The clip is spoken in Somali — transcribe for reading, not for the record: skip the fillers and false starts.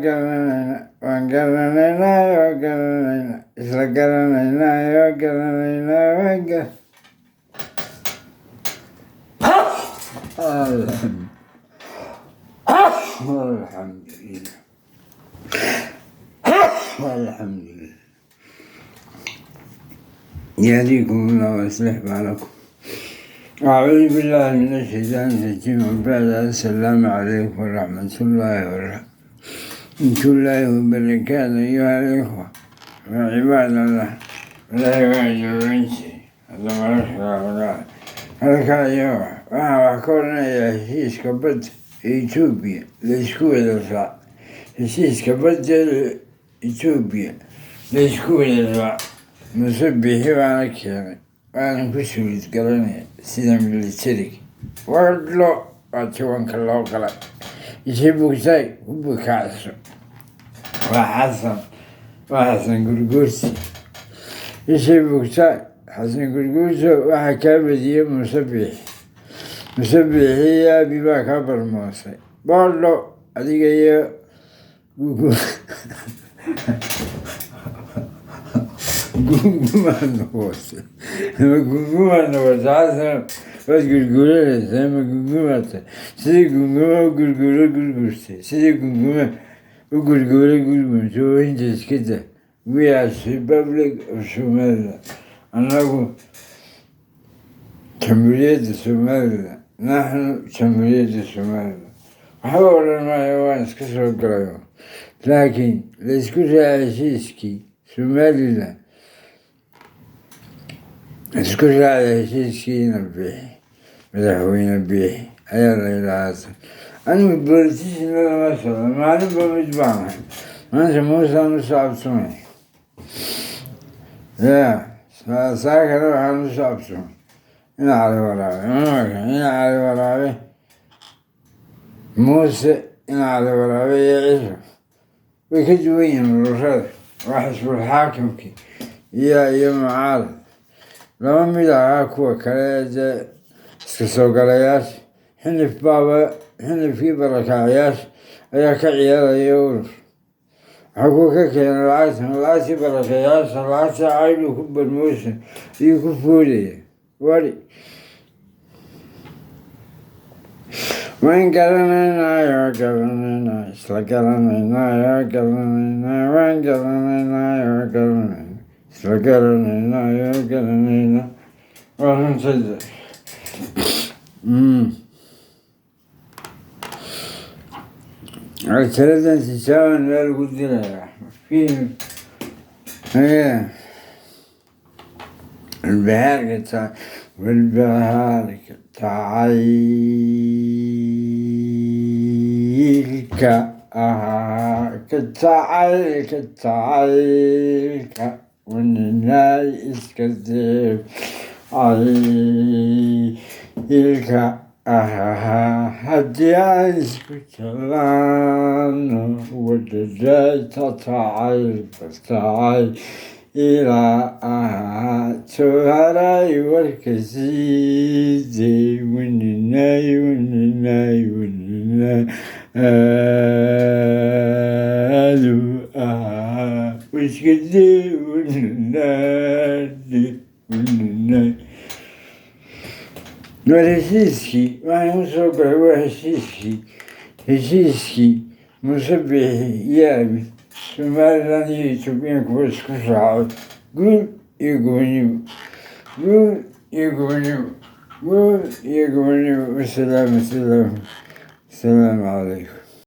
garanaynaa, waan garanaynaa, waa garanaynaa, isla garanaynaa, waa garanaynaa, waan gar alxamdulilah, alxamdulilah. يهديكم الله ويصلح بالكم. أعوذ بالله من الشيطان الرجيم. وبعد، السلام عليكم ورحمة الله ورحمة الله وبركاته. أيها الإخوة وعباد الله، لا يواجه halkaa iyo waxaan wax ka odhanayaa heshiiska badda ee Etoobiya la isku wada raac, heshiiska badda Etoobiya la isku wada raac. Muuse Biixi baana keenay, waana ku suulid garanaya sida militariga wardlo waa tiwanka loo galay. Isii bugtaay ku bukacso. Waa Xasan, waa Xasan Gurguursi. Isii bugtaay Xasan Gurguurso, waxaa kaa badiyey Muuse Biixi. Muuse Biixi iyo Abi baa kaa barmoosay boordho, adiga iyo gungumaa noqotay ama gungumaa noqotay. Xasan, waad gurguuranaysaa ama gungumaata? Sidii gunguma u gurguuro gurgurtay, sidii gunguma u gurguuro gurgurtay oo inta iska da. We are Republic of Somaliland. Annagu Jamhuuriyadda Somaliland, naxnu Jamhuuriyadda Somaliland. Waxba odhan maayo, waan iska soo galayo, laakiin la isku raacay heshiiskii Somaliland, isku raacay heshiiskiina Biixi, madaxweyne Biixi ayaa la yidhaahdaa. Anigu politician lama socdo, maalinba mid baan ahay. Maanta Muusaan u sacabsamay ya, saakana waxaan u sacabsamay ina Cali Waraabe, ina Cali Waraabe, Muuse ina Cali Waraabe iyo Ciso way ka duwan yihiin ururada. Waa xisbul xaakimkii iyo mucaarad, lama mid ahaa kuwa kale ee dee iska soo galayaasha. Xinif baaba, xinifkii barakaacayaasha ayaa ka ciyaaraya urur. Waxaa kuwa ka keenay lacagtan, lacagtii barakayaasha, lacagtii caydhu ku barmoosa ayuu ku foodaya. Wari waan garanaynaa, waa garanaynaa, isla garanaynaa, waa garanaynaa, waan garanaynaa, waa garanaynaa, isla garanaynaa, waa garanaynaa. Waa runtada. Casharadan tijaaban meel lagu dilayaa walbahaarka walbahaarka jacaylka ahaa ka jacaylka jacaylka waninay iska deeb caylka ahaa haddii aan isku jeclaano wadadayta jacaylka jacayl ilaa ahaa jawharay warka siidey waninay waninay waninay aadu ahaa wiskadee waninadi waninay. War heshiiskii waxaan u soo galay waa heshiiskii Muuse Biixi iyo Abi, Somaliland iyo Etoobiyaanku waa isku raacay. Guul iyo gobonimo, guul iyo gobonimo, guul iyo gobonimo. Wasalaamu salaamu salaamu calaykum.